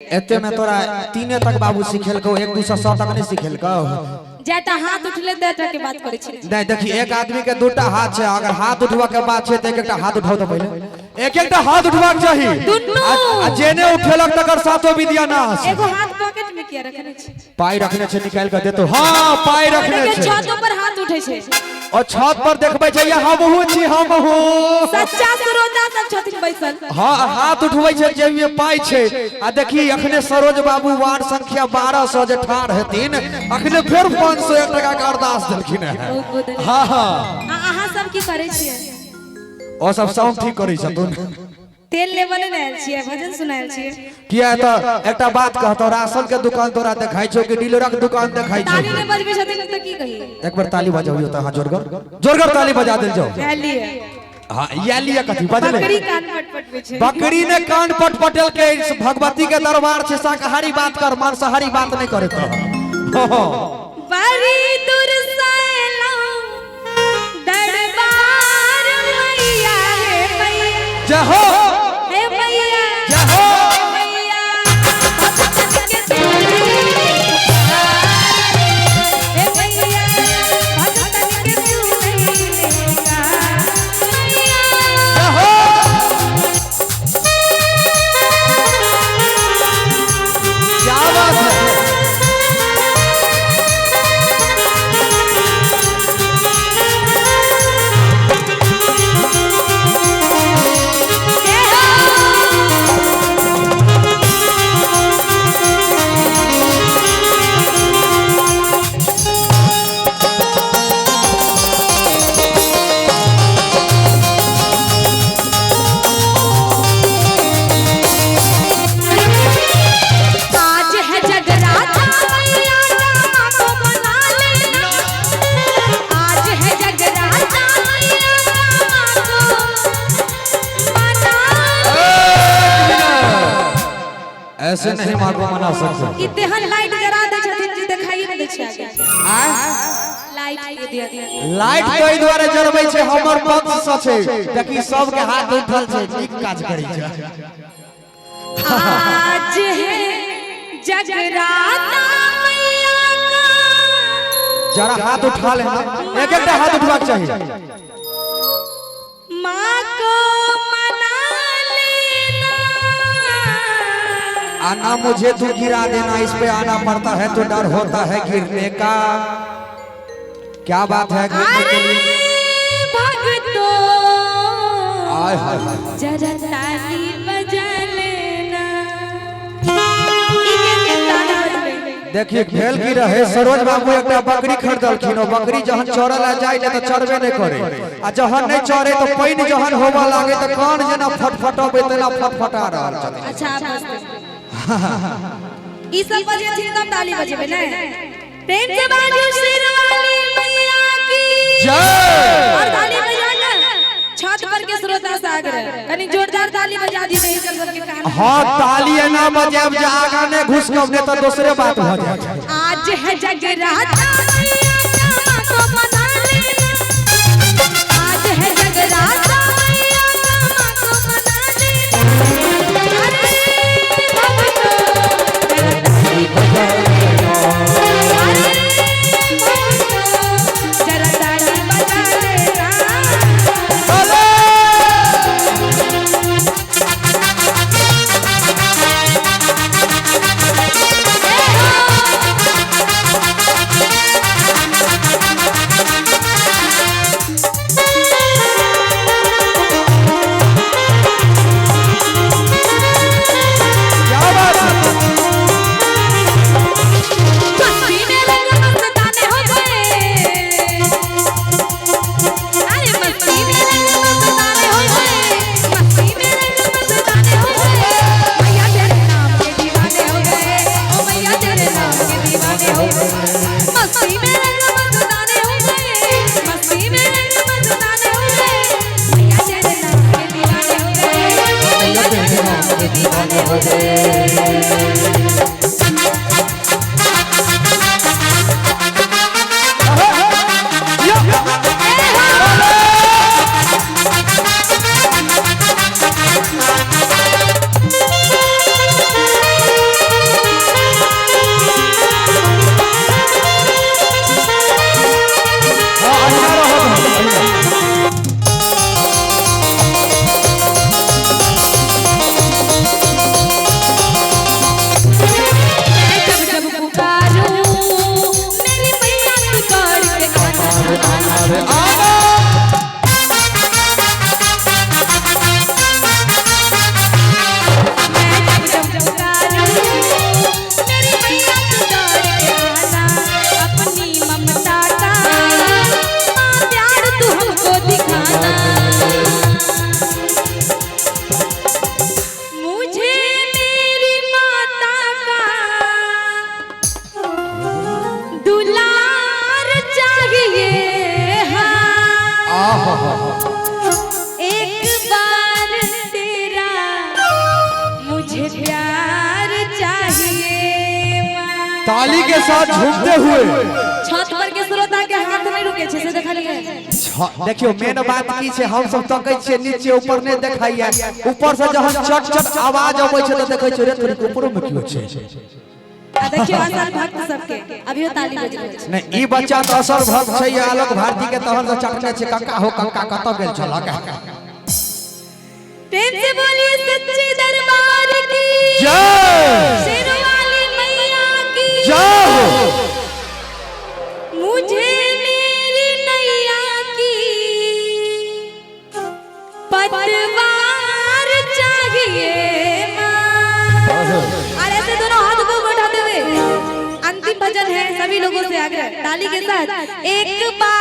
एते में तोरा तीने तक बाबू सिखेलकौ, 1 2 100 तक नहीं सिखेलकौ। जेटा हाथ उठले तेटा के बात करै छी। नहीं देखी, एक आदमी के दूटा हाथ छै, अगर हाथ उठवा के बात छै त एक एकटा हाथ उठाओ। त पहिले एक एकटा हाथ उठवा के चाही। दुनू। आ जेने उठेलक तकर सातो विद्या नाश। एगो हाथ पॉकेट में किया रखने छी? पाई रखने छै, निकाल के देतो। हाँ, पाई रखने देखियौ, छै। छत पर हाथ उठै छै। और छत पर देखबै छै, हमहूँ छी, हमहूँ। सच्चा श्रोता सब छथिन बैसल। हाँ, हाथ उठबै छै जेबी में पाई छै। आ देखी, अखने सरोज बाबू वार्ड संख्या 12 सौ जे ठाढ़ हेथिन, अखने फेर 501 टका के अरदास देलखिन हेँ। बहुत बहुत धन्यवाद। हाँ हाँ। आ अहाँ सब की करै छियै? ओ सब साउंड ठीक करै छथुन। तेल लेबऽ नहि आयल छियै, भजन सुनायल छियै। किया तऽ एकटा बात कहतौ, राशन के दुकान तोरा देखाइ छौ कि डीलरक दुकान देखाइ छौ? ताली नहि बजबै छथिन तऽ की कही? एक बार ताली बजाबियौ तऽ अहाँ जोरगर जोरगर ताली बजा देल जाओ। इएह लिए। हाँ, इएह लिए कथी बजले? बकरी कान पटपटबै छै। बकरी ने कान पटपटेल के भगवती के दरबार छै, शाकाहारी बात कर, मांसाहारी बात नहीं करे। तो बड़ी दूर से अयलहुँ दरबार मैया, हे मैया। जय हो। हे मैया। जय हो। हे मैया, भक्तन के सुनैले पुकार। हे मैया, भक्तन के सुनैले पुकार। मैया। जय हो, क्या बात है! जय हो। आज है जगराता मैया रामा को मना लेना। आज है जगराता मैया रामा को मना। ऐसे नहीं माँ को मना सकते। ई तेहन लाइट जरा दै छथिन जे देखाई नहि दै छै आगे। आय? लाइट के दिया। लाइट तो एहि दुआरे जरबै छै, हमर पक्ष सँ छै। देखी, सबके हाथ उठल छै, नीक काज करै छै। आज है जगराता मैया का। जरा हाथ उठा लेना, एक एकटा हाथ उठबाक चाही। माँ को मना लेना। आना मुझे तू गिरा देना, इस पे आना पड़ता है तो डर होता है गिरने का। क्या बात है, गिरने के अरे लिए। भक्तों, आय हाय हाय! जरा ताली बजा लेना। ई के के ताली बजबै? देखिए, भेल की रहे, सरोज बाबू एकटा बकरी खरीदलखिन। ओ बकरी जहन चरल जाय ने तऽ चरबे नहि करे, आ जहन नहि चरे तऽ पानि जहन होबऽ लागे तऽ कान जेना फटफटबै तेना फटफटा रहल छथिन। अच्छा, आप बजते ई सब बजेथिन तब ताली बजेबै ने। प्रेम से बाजू शेरवाली मैया की जय। और ताली बजा के छत पर के श्रोता से आग्रह, कनी जोरदार ताली बजा दी हिनकर सबके कान। हाँ, ताली एना बजायब जे आगा नहि घुसकब, नहि तऽ दोसरे बात भऽ जायत। आज है जगराता मैया का को मना लेना। आज है जगराता मैया का को मना लेना। अरे भक्तों, जरा ताली बजा लेना। अरे भक्तों, जरा ताली बजा लेना। बोले! जय हो। ताली के साथ झूमते हुए। छत पर के श्रोता के हाथ नहीं रुके छै, से देखलिए? देखियो, मेन बात की छै, हम सब तकै छियै नीचे, ऊपर नहि देखाइया। ऊपर से जहन चट चट आवाज अबै छै तऽ देखै छियै, रे तोरी, ऊपरो में कियो छै। आ देखियो असल भक्त सबके, अभियो ताली बज रहल छै। नहि, ई बच्चा तऽ असल भक्त छै ये आलोक भारती के, तहन से चटने छै। कक्का हो कक्का, कतऽ गेल छलक? प्रेम से बोलिए सच्चे दरबार की जय। शेरवाली मैया की जय हो। मुझे मेरी नैया की पतवार चाहिए माँ। और ऐसे दोनों हाथ को उठाते हुए अंतिम भजन है। सभी लोगों से आग्रह, ताली के साथ एक बार।